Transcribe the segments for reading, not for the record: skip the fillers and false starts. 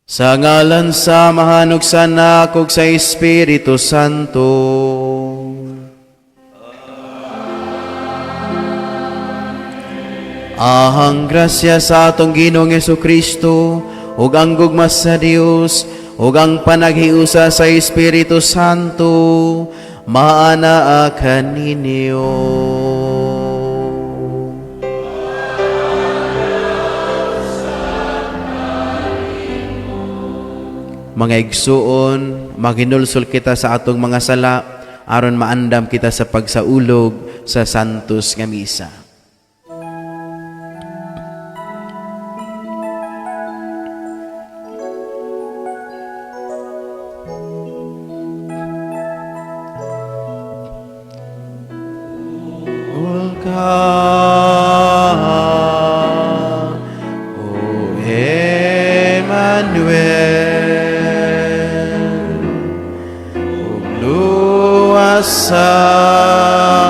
Sa ngalan sa Amahan ug sa Anak ug sa Espiritu Santo. Ang grasya sa atong Ginoong Kristo ug ang gugma sa Dios ug ang panaghiusa sa Espiritu Santo maanaa kaninyo. Mga igsuon, maghinulsol kita sa atong mga sala aron maandam kita sa pagsaulog sa Santos nga Misa. Ka, O Emmanuel, ug luwasa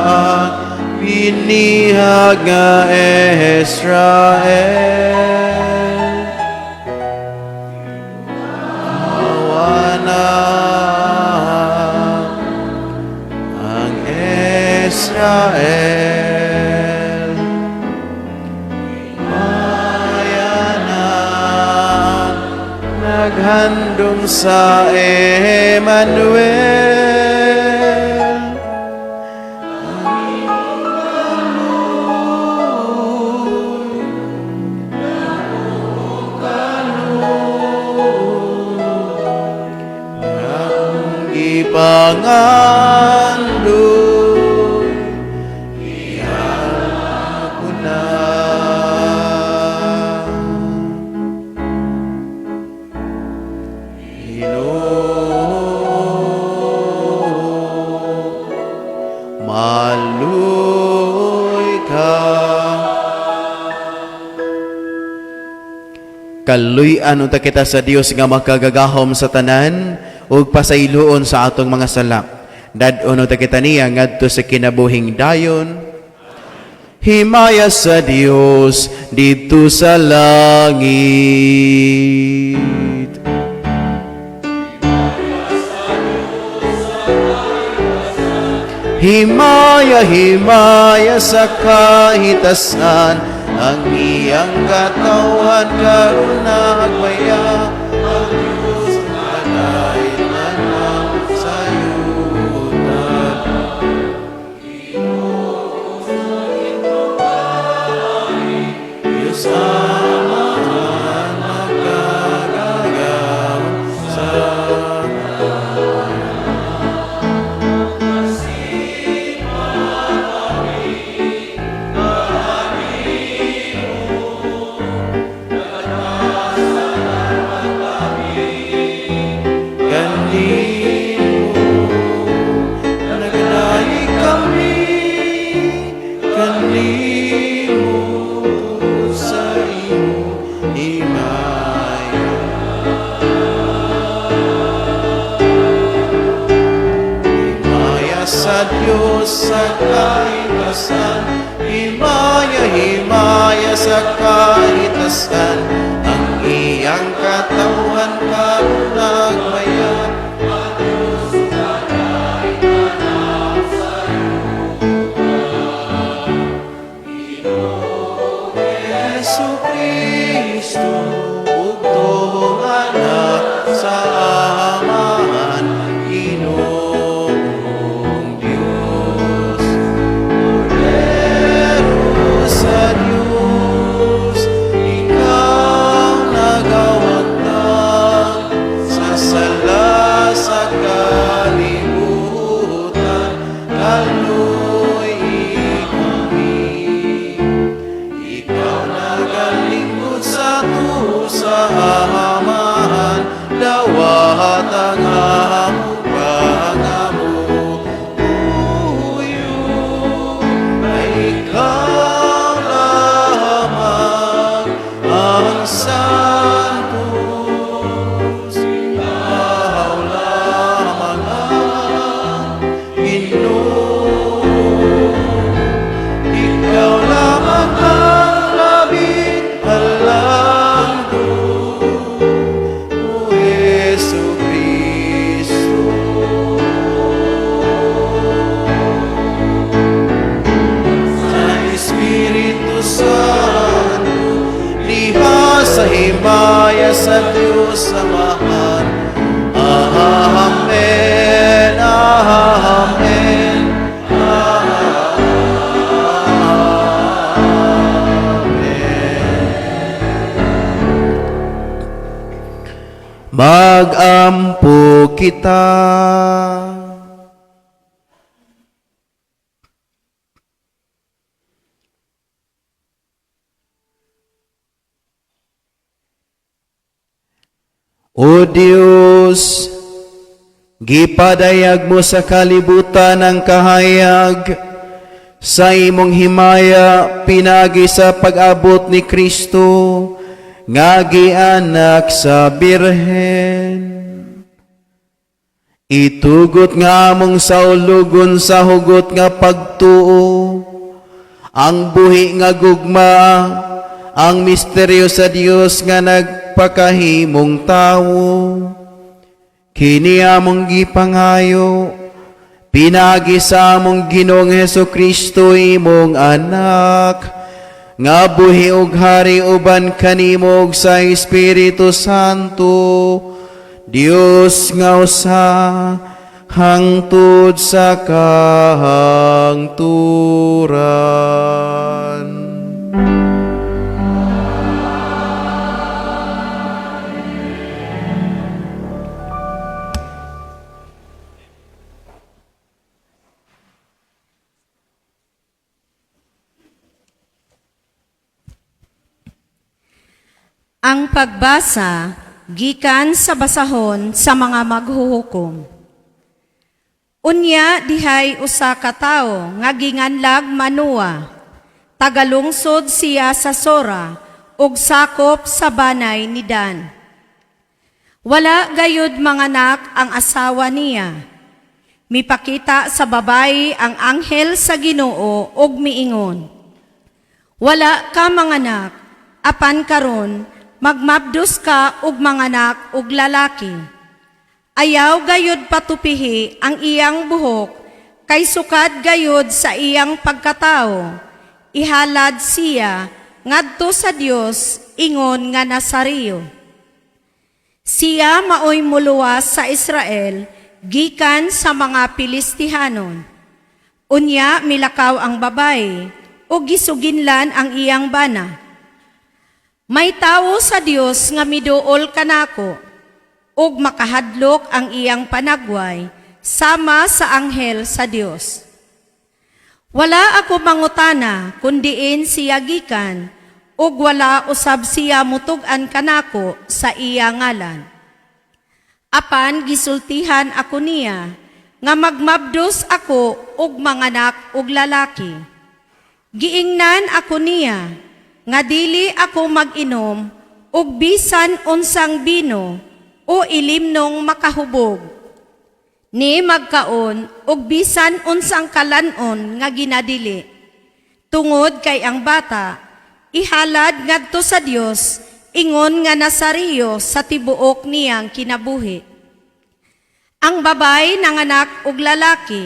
ang binihag nga Israel. Awa na ang Israel. Bayanan naghandom sa Emmanuel. Akong gipangandoy, ko na. Ginoo, maluoy ka. Kaluy-an unta kita sa Dios nga makagagahom sa tanan ug pasayloon sa atong mga sala. Dad-on unta kita niya ngadto sa kinabuhing dayon. Himaya sa Dios didto sa langit. Himaya, himaya sa kahitasan, ang iyang katawhan karon nagmaya, ang Diyos nagay tanan sa yuta. Diyos Amahan makagagahom sa kanimo. Naganaig kami kanimo sa imong himaya. Himaya sa Diyos sa kahitasan, himaya, himaya sa kahitasan, ang iyang katawhan karon nagmaya. Ang Diyos nagay tanan sa yuta. Jesu Kristo, bugtong Anak sa Amahan, Ginoong Diyos. Kordero sa Diyos, ikaw nagawagtang sa sala sa kalibutan, kaluy kami. Ikaw nagalingkod sa sa Amahan, dawat ang among pangamuyo. Ay ikaw lamang ang Santos, ikaw lamang ang Ginoo. Ikaw lamang ang labing halang. sa Dios Amahan. Amen, Amen, Amen. Magampo kita. O Dios, gipadayag mo sa kalibutan ang kahayag sa imong himaya pinagi sa pag-abot ni Kristo nga gianak sa Birhen. Itugot nga among saulugon sa hugot nga pagtuo ang buhi nga gugma, ang misteryo sa Dios nga nagpakahimong tawo. Kini among gipangayo pinagi sa among Ginoong Hesus Kristo, imong anak, nga buhi ug hari uban kanimo ug sa Espiritu Santo, Dios nga usa, hangtod sa kahangturan. Ang pagbasa gikan sa basahon sa mga maghuhukom. Unya dihay usa ka tawo nga ginganlag Manoa. Tagalungsod siya sa Sora ug sakop sa banay ni Dan. Wala gayud manganak ang asawa niya. Mipakita sa babayi ang anghel sa Ginoo ug miingon, "Wala ka manganak, apan karon magmabdos ka ug manganak og lalaki. Ayaw gayud patupihi ang iyang buhok, kay sukad gayud sa iyang pagkatao ihalad siya ngadto sa Dios ingon nga Nasareo. Siya maoy muluwas sa Israel gikan sa mga Pilistihanon." Unya milakaw ang babayi ug gisuginlan ang iyang bana. "May tawo sa Dios nga miduol kanako ug makahadlok ang iyang panagway sama sa anghel sa Dios. Wala ako mangutana kung diin siya gikan ug wala usab siya mutug-an kanako sa iya ngalan. Apan gisultihan ako niya nga magmabdos ako ug manganak og lalaki. Giingnan ako niya nga dili ako mag-inom og bisan unsang bino o ilimnong makahubog, ni magkaon og bisan unsang kalanon nga ginadili. Tungod kay ang bata ihalad ngadto sa Dios ingon nga Nasareo sa tibuok niyang kinabuhi." Ang babay nanganak og lalaki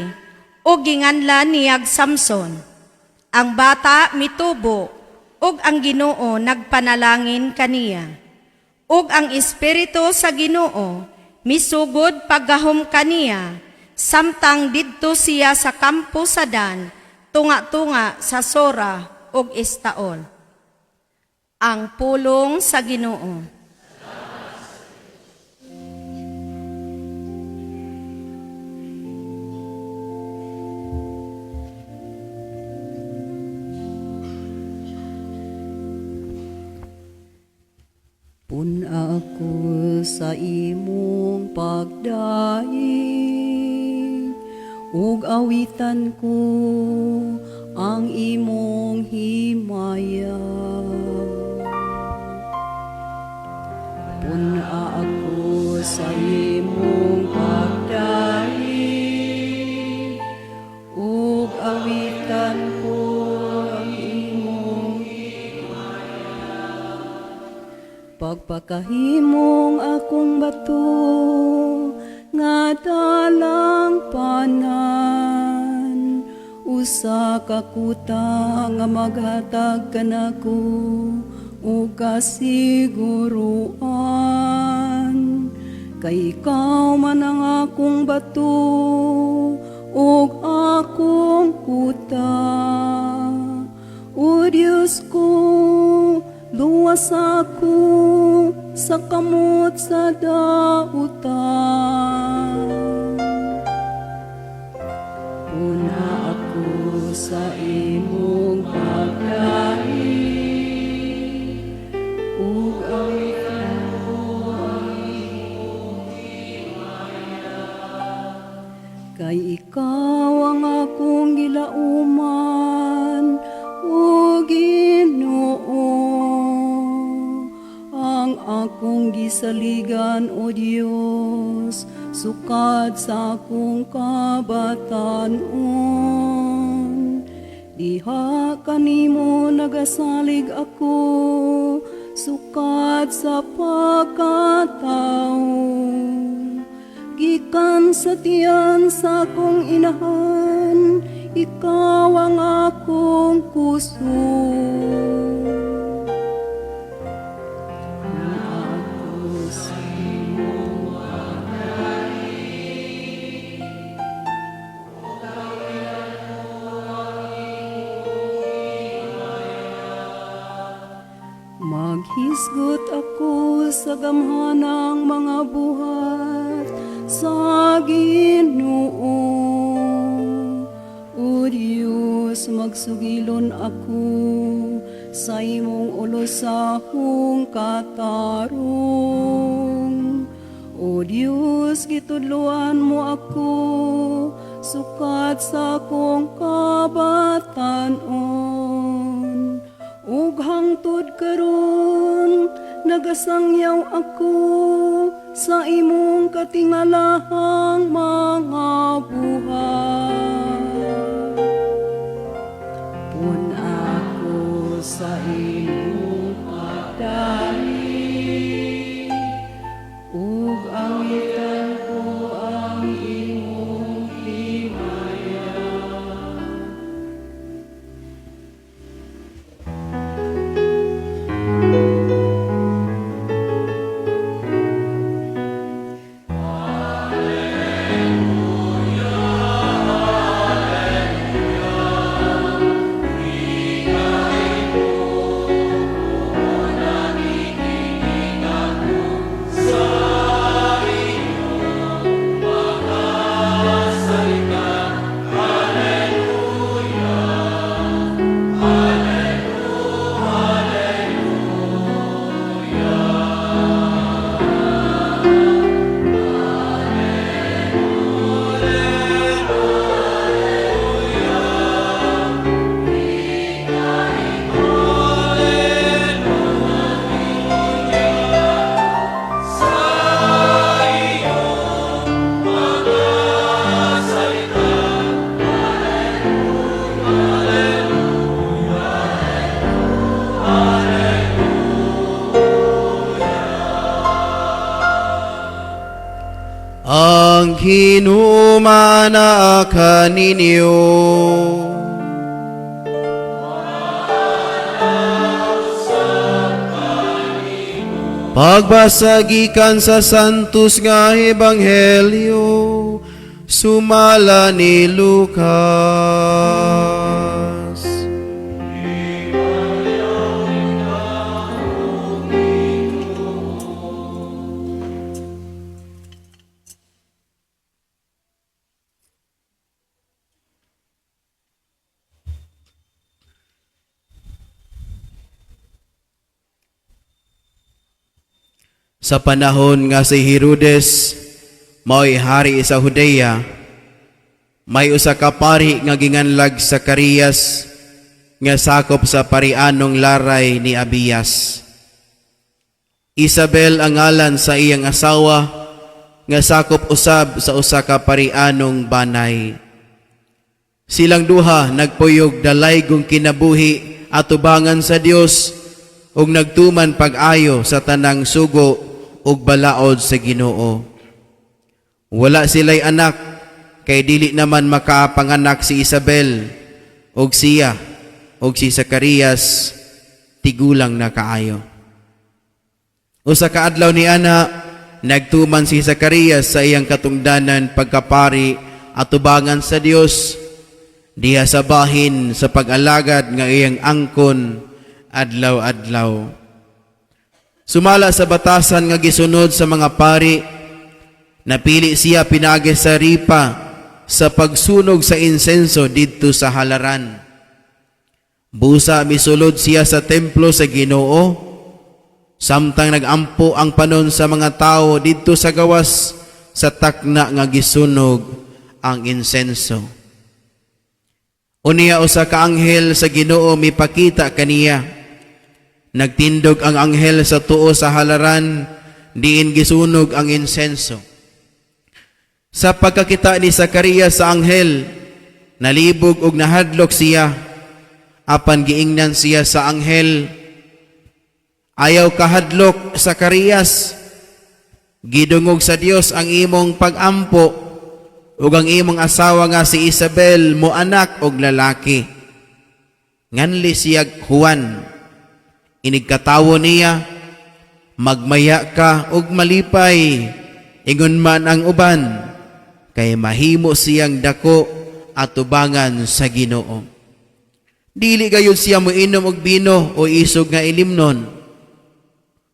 ug ginganlan niyag Samson. Ang bata mitubo ug ang Ginoo nagpanalangin kaniya. Ug ang espiritu sa Ginoo misugod paggahom kaniya samtang didto siya sa kampo sa Dan, tunga-tunga sa Sora ug Estaol. Ang pulong sa Ginoo. Pun-a ako sa imong pagdaig ug awitan ko ang imong himaya. Pun-a ako sa imong pagdaig ug awitan ko ang imong. Pagpakahimong akong bato nga dalangpanan, usa ka kuta nga maghatag kanako og kasiguruan. Kay ikaw man ang akong bato ug akong kuta. O Diyos ko, luwas ako sa kamot sa dautan. Puna ako sa imong pagdaig, ug awitan ko ang imong himaya. Kay ikaw ang akong gilauman, O Ginoo, ang akong gisaligan, O Dios, sukad sa akong kabatan-on. Diha kanimo nagasalig ako, sukad sa pagkatao. Gikan sa tiyan sa akong inahan, ikaw ang akong kusog. Ako sa imong pagdaig, ug awitan ko ang imong himaya. Maghisgot ako sa gamhanang mga buhat sa Ginoo. O Diyos, magsugilon ako sa imong ulosahong katarong. O Diyos, gitudloan mo ako sukad sa akong kabatan-on. Ug hangtod karon nagasangyaw ako sa imong katingalahang mga buhat. Pun ako sa imong pagdaig, ug awitan ko ang imong himaya. Ang Ginoo maanaa kaninyo. Pagbasa gikan sa Santos nga Ebanghelyo sumala ni Lucas. Sa panahon nga si Herodes mao'y hari sa Judea, may usa ka pari nga ginganlag Zacarias nga sakop sa parianong laray ni Abias. Isabel ang ngalan sa iyang asawa nga sakop usab sa usa ka parianong banay. Silang duha nagpuyog dalaygong kinabuhi atubangan sa Dios ug nagtuman pag-ayo sa tanang sugo ug balaod sa Ginoo. Wala sila'y anak kay dili naman makapanganak si Isabel ug siya ug si Zacarias tigulang na kaayo. Usa ka adlaw ni ana, Nagtuman si Zacarias sa iyang katungdanan pagkapari atubangan sa Dios diha sa bahin sa pag-alagad nga iyang angkon adlaw-adlaw. Sumala sa batasan nga gisunod sa mga pari, napili siya pinaagi sa ripa sa pagsunog sa insenso didto sa halaran. Busa misulod siya sa templo sa Ginoo samtang nagampo ang panon sa mga tawo didto sa gawas sa takna nga gisunog ang insenso. Unya usa ka anghel sa Ginoo mipakita kaniya. Nagtindog ang anghel sa tuo sa halaran diin gisunog ang insenso. Sa pagkakita ni Zacarias sa anghel, nalibog og nahadlok siya. Apan giingnan siya sa anghel, "Ayaw kahadlok, Zacarias. Gidungog sa Dios ang imong pagampo ug ang imong asawa nga si Isabel mo anak og lalaki. Nganli siya Juan. Inigkatawo niya, magmaya ka ug malipay, ingon man ang uban, kay mahimo siyang dako atubangan sa Ginoo. Dili gayud siya moinom og bino o isog nga ilimnon.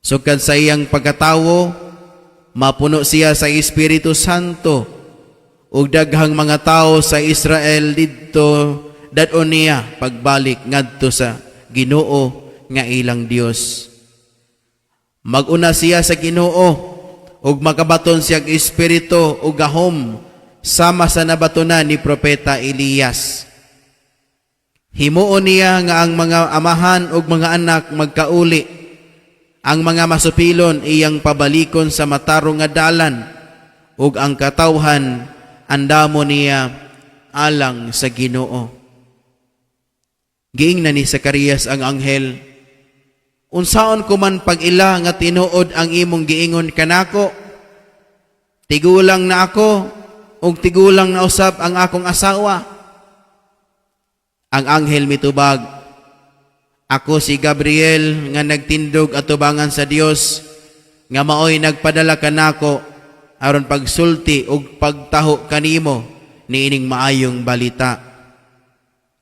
Sukad sa iyang pagkatawo, mapuno siya sa Espiritu Santo ug daghang mga tawo sa Israel didto dad-on niya pagbalik ngadto sa Ginoo nga ilang Dios. Mag-una siya sa Ginoo ug makabaton siyang espiritu ug gahom sama sa nabatonan ni propeta Elias. Himuon niya nga ang mga amahan ug mga anak magkauli, ang mga masupilon iyang pabalikon sa matarong nga dalan ug ang katawhan andamo niya alang sa Ginoo." Giingnan ni Zacarias ang anghel, "Unsaon ko man pag-ila nga tinuod ang imong giingon kanako? Tigulang na ako ug tigulang na usab ang akong asawa." Ang anghel mitubag, "Ako si Gabriel nga nagtindog atubangan sa Dios nga maoy nagpadala kanako aron pagsulti ug pagtaho kanimo niining maayong balita.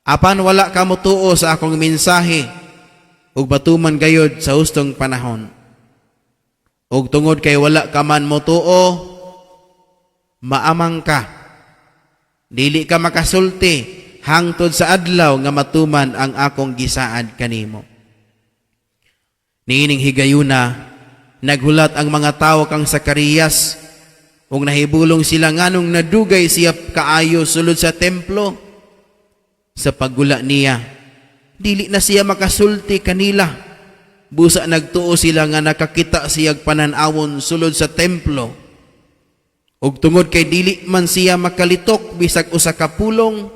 Apan wala ka motuo sa akong mensahe ug batuman gayod sa hustong panahon. Ug tungod kay wala ka man motuo, maamang ka. Dili ka makasulti hangtod sa adlaw nga matuman ang akong gisaad kanimo." Niining higayuna, naghulat ang mga tawo kang Zacarias ug nahibulong sila nganong nadugay siya kaayo sulod sa templo. Sa paggula niya, dili na siya makasulti kanila. Busa nagtuo sila nga nakakita siyag panan-awon sulod sa templo. Ug tungod kay dili man siya makalitok bisag usa ka pulong,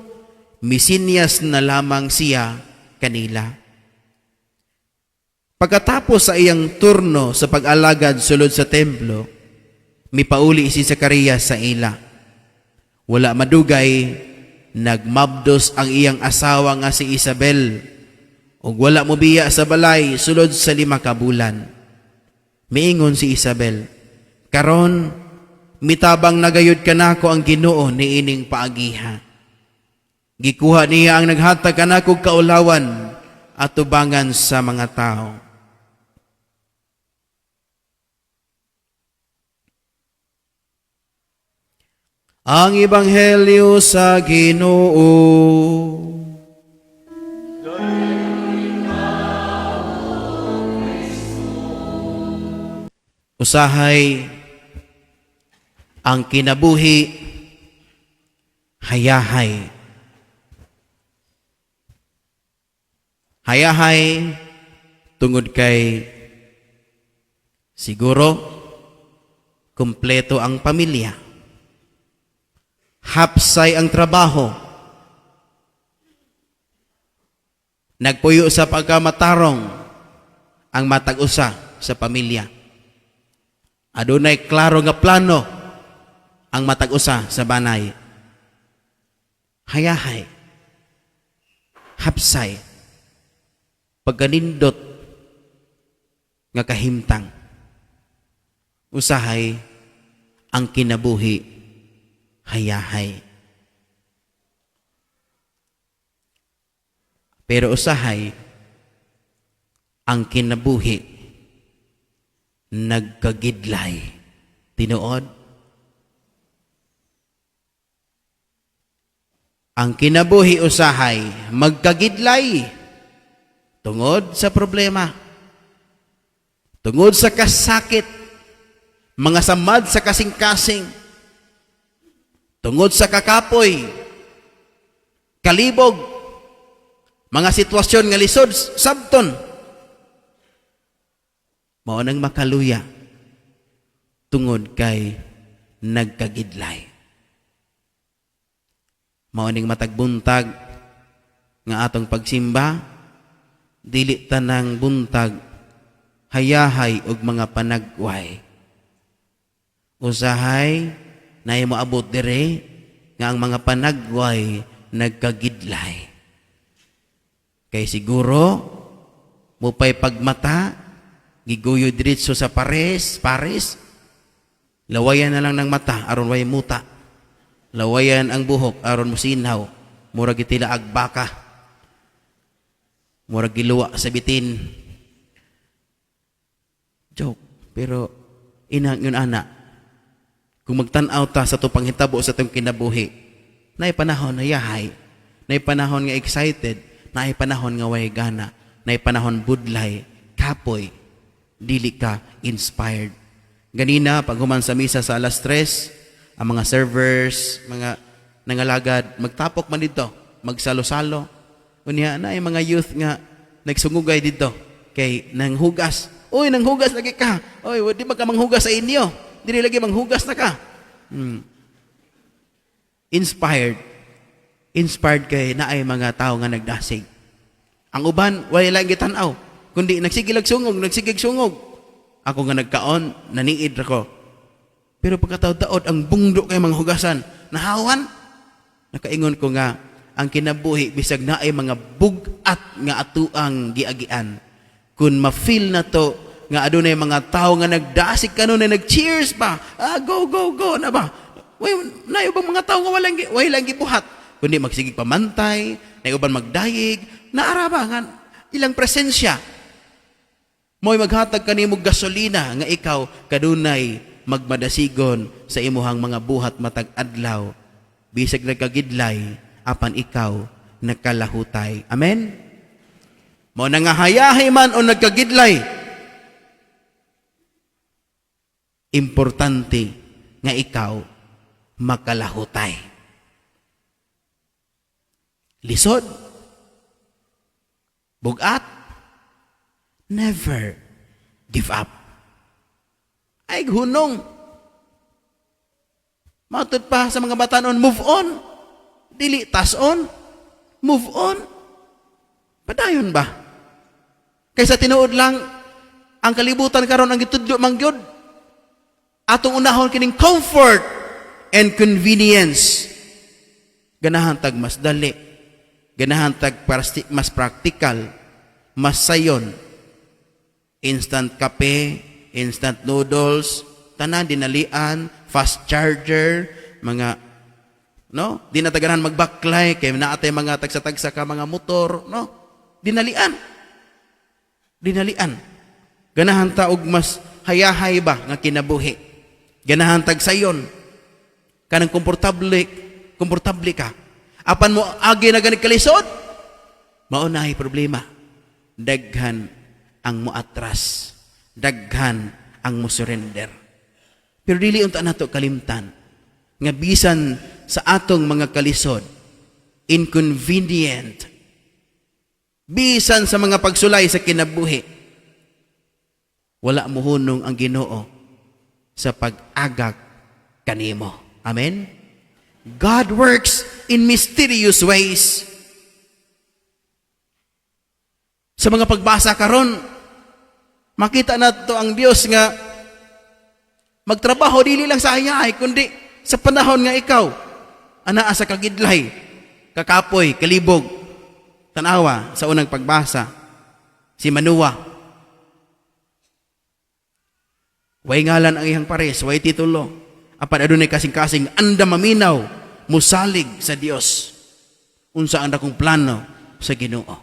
misinyas na lamang siya kanila. Pagkatapos sa iyang turno sa pag-alagad sulod sa templo, mipauli si Zacarias sa ila. Wala madugay, nagmabdos ang iyang asawa nga si Isabel ug wala mobiya sa balay sulod sa 5 ka bulan. Miingon si Isabel, "Karon mitabang na gayud kanako ang Ginoo niining paagiha. Gikuha niya ang naghatag kanako kaulawan atubangan sa mga tao." Ang Ebanghelyo sa Ginoo. Usahay ang kinabuhi hayahay. Hayahay tungod kay siguro kumpleto ang pamilya. Hapsay ang trabaho. Nagpuyo sa pagkamatarong ang matag usa sa pamilya. Adunay klaro nga plano ang matag usa sa banay. Hayahay. Hapsay. Pagkanindot nga kahimtang. Usahay ang kinabuhi hayahay. Pero usahay ang kinabuhi nagkagidlay. Tinuod? Ang kinabuhi usahay magkagidlay tungod sa problema, tungod sa kasakit, mga samad sa kasing-kasing, tungod sa kakapoy, kalibog, mga sitwasyon nga lisod sabton, mao nang makaluya tungod kay nagkagidlay. Mao ning matag buntag nga atong pagsimba, dili tanang buntag hayahay og mga panagway. Usahay naay moabot dire nga ang mga panagway nagkagidlay. Kay siguro mupay pagmata, giguyo diretso sa pares, pares, lawayan na lang ng mata aron way muta. Lawayan ang buhok aron musinaw, murag gitilaag baka. Murag giluwa sa bitin. Joke, pero inang yun ana. Kung magtan-aw ta sa itong panghitabo sa itong kinabuhi, naay panahon na yahay, naay panahon nga excited, naay panahon nga way gana, naay panahon budlay, kapoy, dili ka inspired. Ganina, pag human sa misa sa alas 3, ang mga servers, mga nangalagad, magtapok man dito, magsalo-salo. Unya na ay mga youth nga nagsungugay dito kay nanghugas. Uy, nanghugas lagi ka. Uy, di ba ka manghugas sa inyo? Dili lagi manghugas na ka. Inspired. Inspired kay naay mga tao nga nagdasig. Ang uban, wala lang gitan-aw. Kundi nagsige lag sungog, nagsigig sungog. Ako nga nagkaon, naniid ra ko. Pero pagkataod-taod, ang bungdo kay mga hugasan, nahawan. Nakaingon ko nga, ang kinabuhi, bisag naay mga bug-at nga atuang giagian. Kung ma-feel na to, nga adunay mga tao nga nagdasig kanon na nag-cheers pa. Ah, go, go, go, na ba? Way, naay ubang mga tao nga walang gibuhat. Kundi magsigig pamantay, naay uban magdayig, naara ba nga ilang presensya. Mo'y maghatag kanimo gasolina nga ikaw kadunay magmadasigon sa imuhang mga buhat matag adlaw. Bisag nagkagidlay, apan ikaw nakalahutay. Amen? Mao na nga hayahay man o nagkagidlay, importante nga ikaw makalahutay. Lisod, bugat, never give up. Ay, hunong. Matod pa sa mga batanon, move on. Dili tas on, move on. Padayon ba? Kaysa tinuod lang, ang kalibutan karon ang gitudlo man gyud. Atong unahon kining comfort and convenience. Ganahan tag mas dali. Ganahan tag mas practical, mas sayon. Instant kape, instant noodles, tanan dinalian, fast charger, mga no, di na taganahan magbaklay kay naa tay mga tagsa-tagsa ka mga motor, no? Dinalian. Dinalian. Ganahan ta og mas hayahay ba nga kinabuhi. Ganahan tag sayon. Kanang komportable, komportable ka. Apan mo agi na gani kalisod, mao na ay problema. Daghan ang moatras. Daghan ang mo surrender. Pero dili unta nato kalimtan nga bisan sa atong mga kalisod, inconvenient, bisan sa mga pagsulay sa kinabuhi, wala mohunong ang Ginoo sa pag-agak kanimo. Amen? God works in mysterious ways. Sa mga pagbasa karon, makita nato ang Dios nga magtrabaho dili lang sa hayahay, kundi sa panahon nga ikaw anaa sa kagidlay, kakapoy, kalibog. Tanawa sa unang pagbasa, si Manoah. Way ngalan ang iyang pares, way titulo. Apan adunay kasing-kasing andam maminaw, musalig sa Dios. Unsa ang dakong plano sa Ginoo.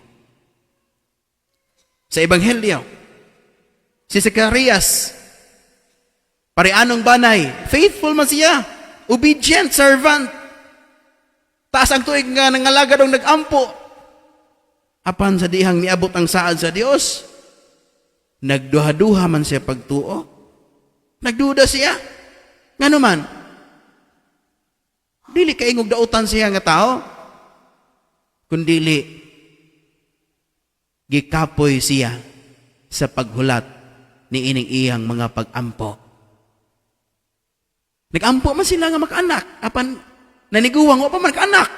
Sa Ebanghelyo, si Zacarias, parianong banay, faithful man siya, obedient servant. Taas ang tuig nga nangalagad og nagampo. Apan sa dihang niabot ang saad sa Dios, nagduha-duha man siya pagtuo. Nagduda siya. Ngano man? Dili kaingog dautan siya nga tao. Kundili gikapoy siya sa paghulat ni ining iyang mga pag-ampo. Nag-ampo man sila nga makaanak, apan naniguwang wa pa man kaanak.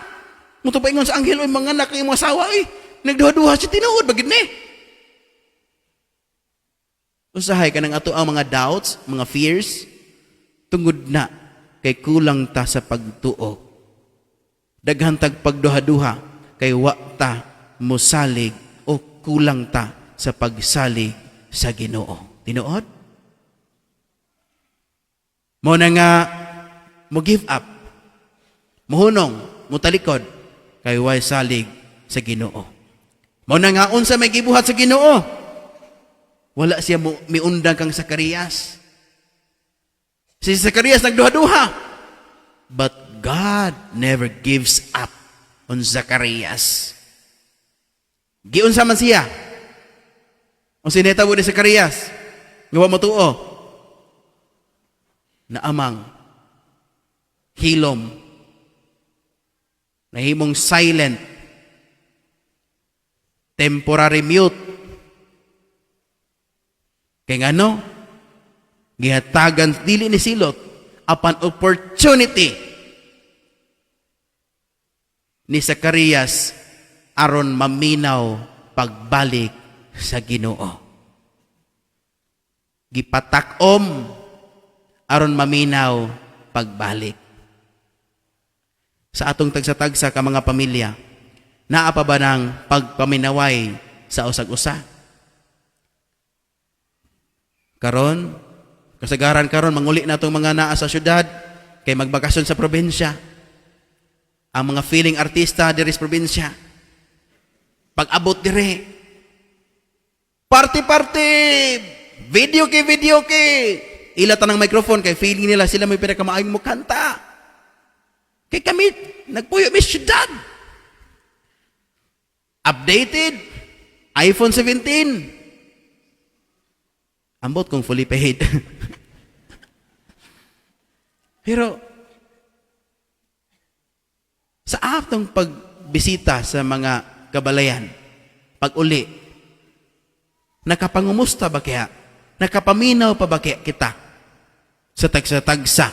Muto pa ingon sa anghel, "Oy, mga anak ang imong asawa," eh. Nagduha-duha siya, tinuod ba gid ni? Usahay kanang ato ang mga doubts, mga fears, tungod na kay kulang ta sa pagtuo. Daghan tag pagduha-duha kay wa ta mosalig o kulang ta sa pagsalig sa Ginoo. Tinuod? Mo na nga mo give up, muhunong, mutalikod kay way salig sa Ginoo. Mo na nga unsa may gibuhat sa Ginoo? Wala siya mo miundang kang Zacarias. Si Zacarias nagduha-duha. But God never gives up on Zacarias. Giunsa man siya. Unsa nahitabo ni Zacarias, nga wa motuo. Na amang hilom, nahimong silent, temporary mute. Kay ngano? Gihatagan dili ni silot apan opportunity ni Zacarias aron maminaw pagbalik sa Ginoo. Gipatak-om aron maminaw pagbalik. Sa atong tagsa-tagsa ka mga pamilya, naa pa ba ng pagpaminaway sa usag-usa? Karon, kasagaran karon manguli na itong mga naa sa syudad kay magbakasyon sa probinsya. Ang mga feeling artista diri sa probinsya. Pag-abot dire, party-party, videoke videoke. Ila tanang microphone kay feeling nila sila may pinakamaayong mo kanta. Kay kami nagpuyo mi syudad. Updated iPhone 17. Ambot kung fully paid. Pero sa atong pagbisita sa mga kabalayan, pag-uli, nakapangumusta ba kaya? Nakapaminaw pa ba kaya kita sa tagsa-tagsa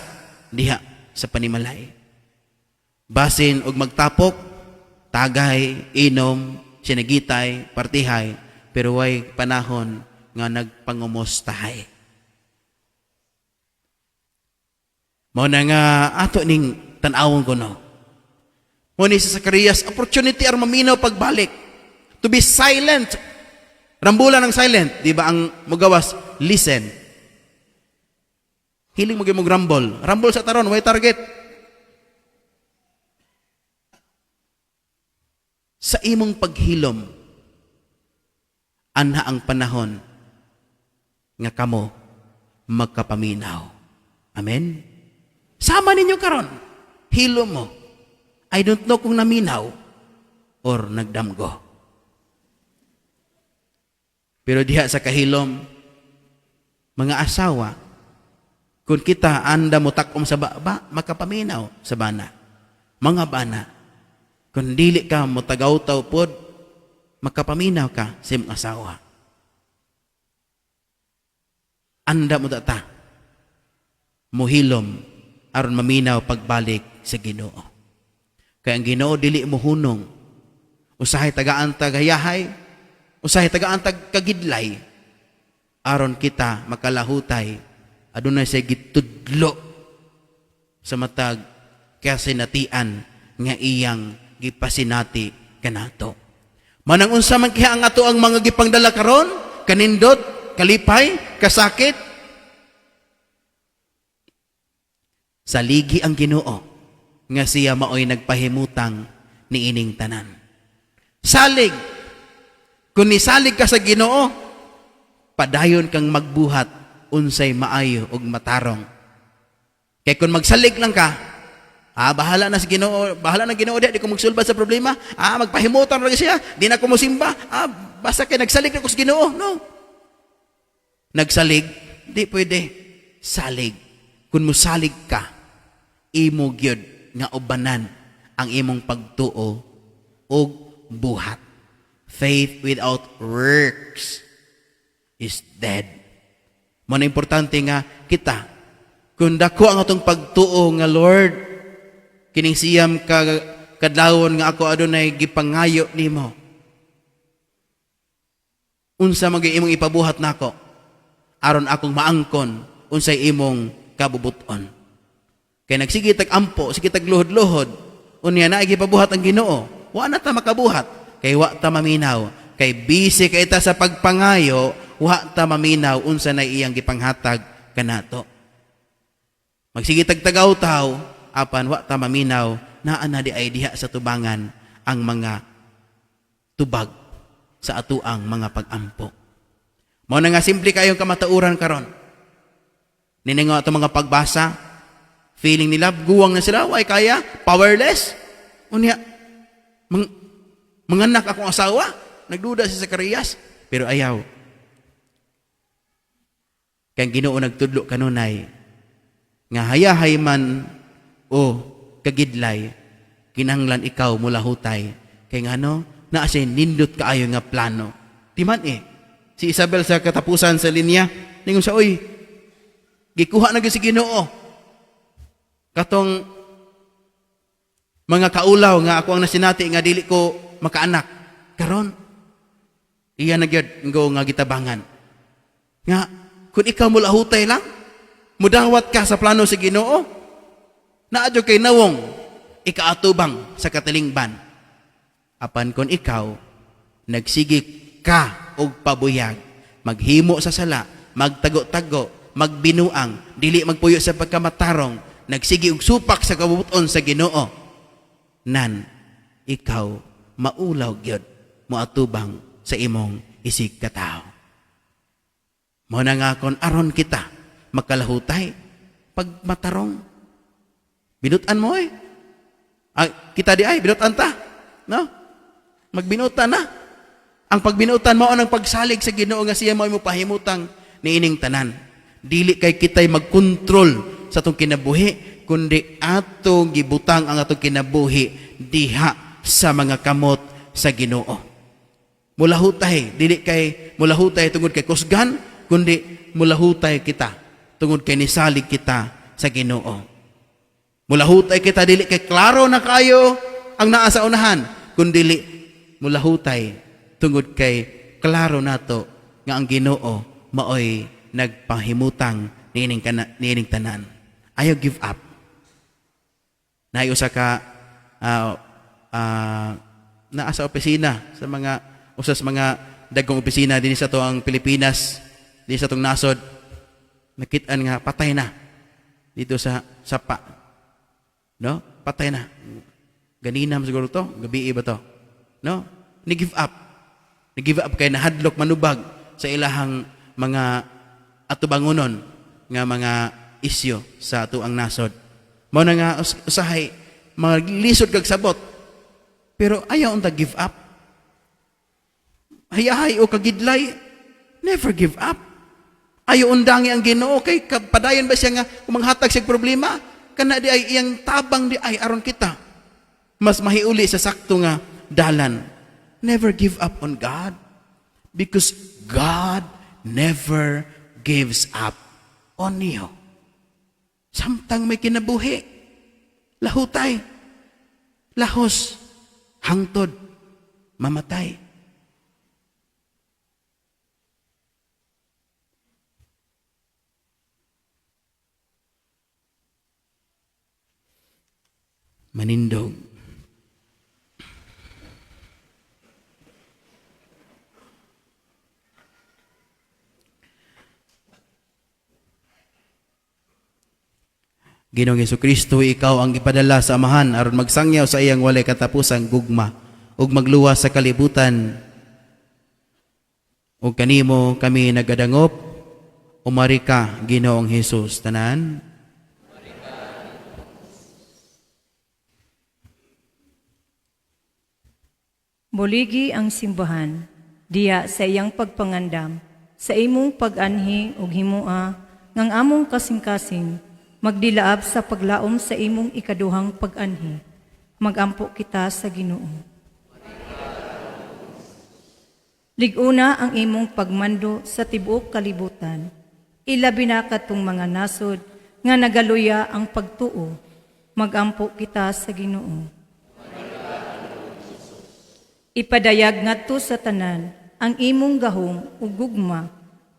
diha sa panimalay? Basin og magtapok, tagay, inom, sinagitay, partihay, pero way panahon nga nagpangumustahay. Mao na nga ato ning tan-awon ko, no. Mo ni sa Zacarias, opportunity aron maminaw pagbalik. To be silent. Rambulan ng silent, di ba ang mugawas, listen. Hiling mo mong rambol. Rambol sa taron, way target. Sa imong paghilom, anha ang panahon nga kamo magkapaminaw. Amen? Sama ninyo karon. Hilom mo. I don't know kung naminaw or nagdamgo. Pero diha sa kahilom, mga asawa, kung kita anda mo takom sa baba, makapaminaw sa bana. Mga bana, kung dili ka mo tagaw-taw pod, makapaminaw ka sa imong asawa. Anda mo data, muhilom, aron maminaw pagbalik sa Ginoo. Kaya ang Ginoo dili mo hunong. Usahay tagaan tag hayahay, usahay tagaan tag kagidlay, aron kita makalahutay, adunay siya gitudlo sa matag kasinatian nga iyang gipasinati kanato. Manang unsa man kaya ang ato ang mga gipangdala karon, kanindot, kalipay, kasakit, Saligi ang Ginoo nga siya maoy nagpahimutang niining tanan. Salig. Kung nisalig ka sa Ginoo, padayon kang magbuhat unsay maayo ug matarong. Kay kung magsalig lang ka, bahala na sa Ginoo, bahala na Ginoo di ko magsulbad sa problema. Magpahimutan ra siya, di na ko mosimba. Basta kay nagsalig na ko sa Ginoo. No. Nagsalig, di pwede. Salig. Kung musalig ka, imo gyud nga ubanan ang imong pagtuo og buhat. Faith without works is dead. Mao na importante nga kita, kung dako ang atong pagtuo nga, "Lord, kining 9 ka kadlawon nga ako adunay gipangayo nimo, unsa man gyud imong ipabuhat nako aron akong maangkon unsay imong kabubuton?" Kay nagsige tag ampo, sige tag luhod-luhod, unya na gipabuhat ang Ginoo, wa na ta makabuhat kay wa ta maminaw, kay busy kay ta sa pagpangayo, wa ta maminaw unsa na iyang gipanghatag kanato. Magsige tag tagaw-taw, apan wa ta maminaw naa na di ay diha sa tubangan ang mga tubag sa atuang mga pagampo. Mao na nga simple kayong kamatuoran karon. Nini nga atong mga pagbasa, feeling nila guwang na sila, way kaya, powerless. Unya, manganak akong asawa, nagduda si Zacarias, pero ayaw. Kay ang Ginoo nagtudlo kanunay nga hayahay man o kagidlay, kinahanglan ikaw mulahutay. Kay ngano, naa siya nindot kaayo nga plano. Di man eh. Si Isabel sa katapusan sa linya, ningon sa, "Oy, gikuha na gyud si Ginoo katong mga kaulaw nga ako ang nasinati nga dili ko makaanak. Karon, iya na gyud ngo nga gitabangan." Nga, kung ikaw mulahutay lang, mudawat ka sa plano sa Ginoo, naa jud kay nawong ikaatubang sa katilingban. Apan kung ikaw, nagsige ka og pabuyag, maghimo sa sala, magtago-tago, magbinuang, dili magpuyo sa pagkamatarong, nagsige og supak sa kabubuton sa Ginoo, nan ikaw maulaw gyud moatubang sa imong isig katawo. Mao na nga kon aron kita makalahutay pag matarong. Binutan mo eh. Ah, kita di ay binutan ta. No? Magbinutan na. Ang pagbinutan mao ang pagsalig sa Ginoo nga siya mao mo pahimutang niining tanan. Dili kay kita'y magkontrol sa atong kinabuhi, kundi atong gibutang ang atong kinabuhi diha sa mga kamot sa Ginoo. Mulahutay, dili kay mulahutay tungod kay kusgan, kundi mulahutay kita tungod kay nisalig kita sa Ginoo. Mulahutay kita dili kay klaro na kayo ang naa sa unahan, kundi mulahutay tungod kay klaro nato nga ang Ginoo maoy nagpahimutang niining kana niining tanan. Ayaw give up. Naay usa ka naa sa opisina sa mga usa sa mga dagkong opisina dinhi sa atoang Pilipinas, dinhi sa atong nasod, nakit-an nga patay na dito sa sapa. No? Patay na. Ganina siguro to, gabi ba to? No? Ni give up. Ni give up kay nahadlok manubag sa ilahang mga atubangonon nga mga isyu sa atoang nasod. Mao na nga usahay maglisod kag sabot. Pero ayaw unta give up. Hayahay o kagidlay, never give up. Ayaw undangi ang Ginoo kay padayon ba siya nga kung manghatag siya problema, kana di ay iyang tabang di ay aron kita mas mahiuli sa sakto nga dalan. Never give up on God because God never gives up on you. Samtang may kinabuhi, lahutay, lahos, hangtod, mamatay. Manindog. Ginoong Kristo, ikaw ang gipadala sa Amahan aron magsangyaw sa iyang walay katapusang gugma ug magluwas sa kalibutan. Ug kanimo kami nagadangop, umari ka, Ginoong Hesus. Tanan. Buligi ang simbahan, diha sa iyang pagpangandam, sa imong pag-anhi ug himua, ngang among kasing-kasing, magdilaab sa paglaom sa imong ikaduhang pag-anhi. Magampo kita sa Ginoo. Liguna ang imong pagmando sa tibuok kalibutan. Ilabi na katong mga nasod nga nagaluya ang pagtuo. Magampo kita sa Ginoo. Ipadayag ngadto sa tanan ang imong gahom ug gugma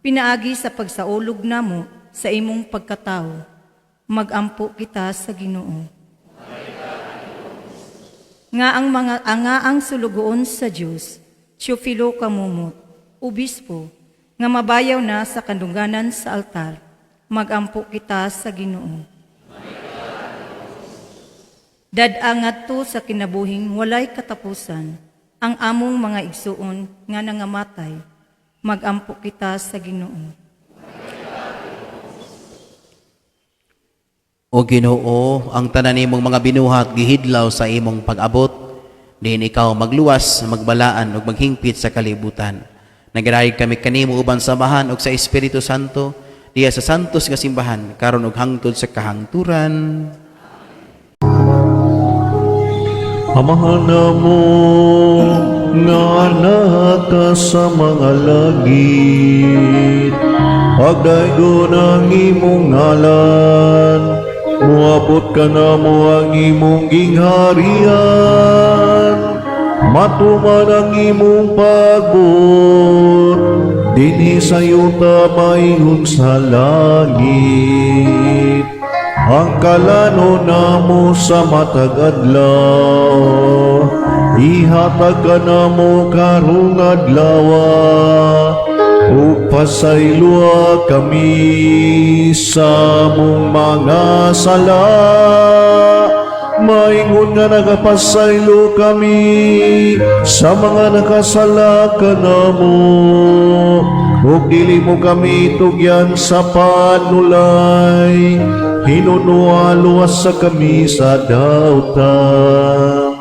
pinaagi sa pagsaulog namo sa imong pagkatawo. Magampo kita sa Ginoo. Nga ang mga nga ang sulugoon sa Dios, Teofilo Camomot, obispo, nga mabayaw na sa kandunganan sa altar. Magampo kita sa Ginoo. Dad-a ngadto sa kinabuhing walay katapusan ang among mga igsuon nga nangamatay. Magampo kita sa Ginoo. O Ginoo, ang tanan nimong mga binuhat gihidlaw sa imong pag-abot, diin ikaw magluwas, magbalaan ug maghingpit sa kalibutan. Nagadayeg kami kanimo uban sa Amahan ug sa Espiritu Santo, diha sa santos nga simbahan karon ug hangtod sa kahangturan. Amahan namo nga naka sa mga langit, pagdaygon ang imong ngalan, muabot ka namo ang imong gingharian, matuman ang imong pagbuot, dinhi sa yuta maingon sa langit. Ang kalano namo sa matag adlaw, ihatag ka namo karong adlaw, ug pasayloa kami sa among mga sala, maingon nga nagapasaylo kami sa mga nakasala kanamo, ug dili mo kami tugyan sa panulay, hinunoa luwas sa kami sa dautan.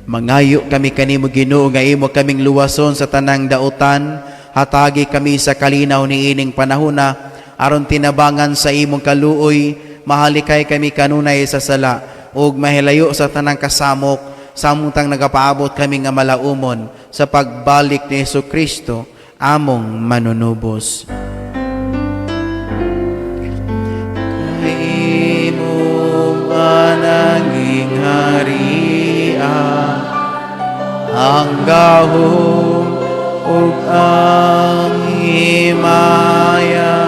Mangayo kami kanimo, Ginoo, nga imo kaming luwason sa tanang dautan, hatagi kami sa kalinaw niining panahona aron tinabangan sa imong kaluoy, mahalikay kami kanunay sa sala ug mahilayo sa tanang kasamok samtang nagapaabot kami nga malaumon sa pagbalik ni Hesus Kristo among manunubos. Kay imong pananging harian, ang gahom ug ang himaya,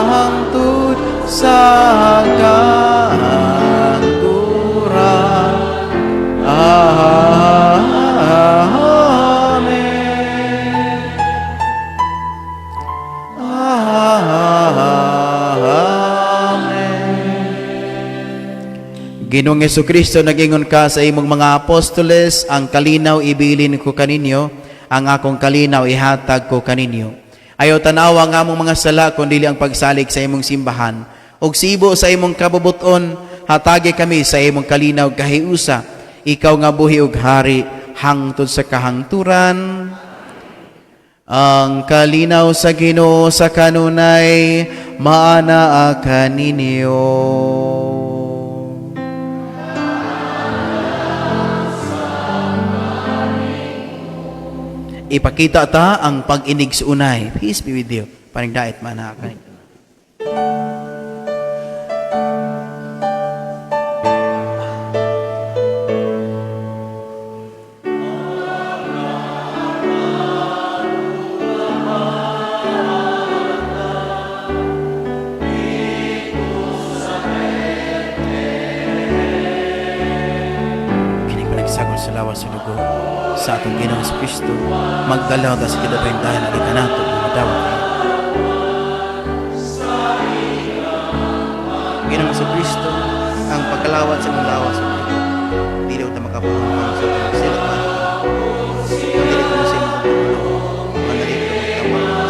hangtod sa kahangturan. Amen. Amen. Ginoong Kristo, nag-ingon ka sa imong mga apostoles, "Ang kalinaw ibilin ko kaninyo, ang akong kalinaw ihatag ko kaninyo." Ayaw tanawa ang among mga sala, kundi ang pagsalig sa imong simbahan. Ug sibo sa imong kabubuton, hatagi kami sa imong kalinaw kahiusa. Ikaw nga buhi ug hari hangtod sa kahangturan. Ang kalinaw sa Ginoo sa kanunay maanaa kaninyo. Ipakita ta ang pag-inigsuunay. Peace be with you. Paningdait man kanin. Kini panagsagol sa lawas sa dugo sa atong Ginoong Kristo. Magdalaw ta sa kinabahintahan ali kanato madawat kayo. Buhat sa mong lawas o dili ta makapuhon sa silot man. Dili ko sa imong pagtulong, manalip ka magtama.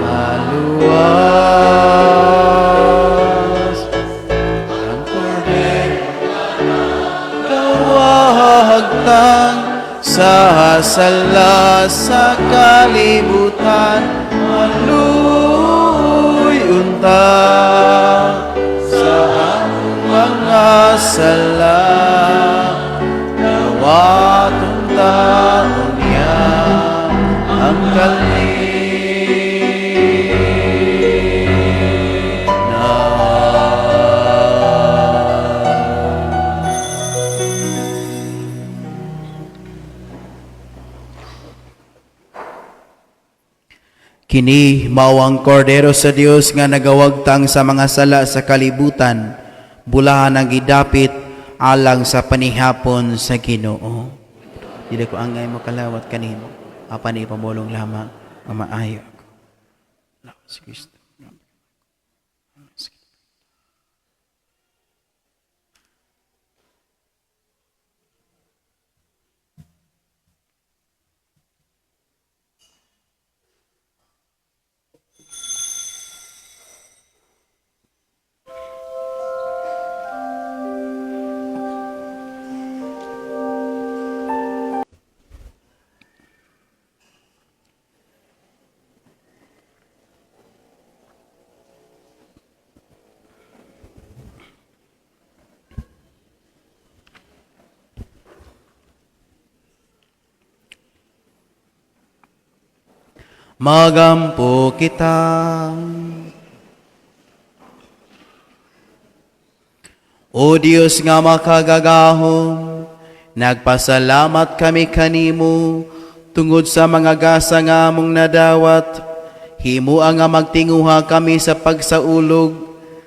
Maluwas ang kordero kawagtang sa sala sa kalibutan, maluoy unta sa among mga sala, nawatong taon niya ang kalinaw. Kini mao ang kordero sa Dios nga nagawagtang sa mga sala sa kalibutan, bulahan ang gidapit alang sa panihapon sa Ginoo. Dili ko angay mo kalawat kanimo, apan ipamulong lamang nga maayo ako. Lawas si Kristo. Magampo kita. O Dios nga makagagahom, nagpasalamat kami kanimo tungod sa mga gasa nga among nadawat. Himua nga magtinguha kami sa pagsaulog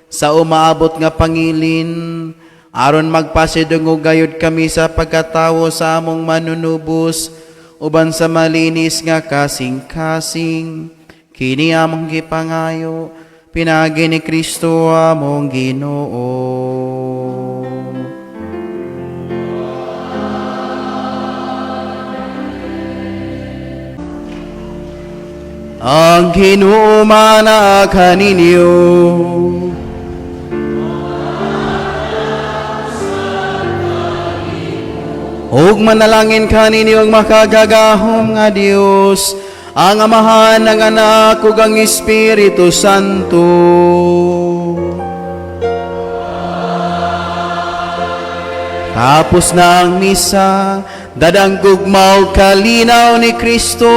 sa umaabot nga pangilin, aron magpasidungog gayud kami sa pagkatawo sa among manunubos uban sa malinis nga kasing-kasing. Kini among gipangayo pinaagi ni Kristo among Ginoo. Ang Ginoo mana kaninyo. Ug manalangin kaninyo ang makagagahom nga Dios, ang Amahan, ang Anak ug ang Espiritu Santo. Tapos na ang misa, dadang gugmaw kalinaw ni Kristo.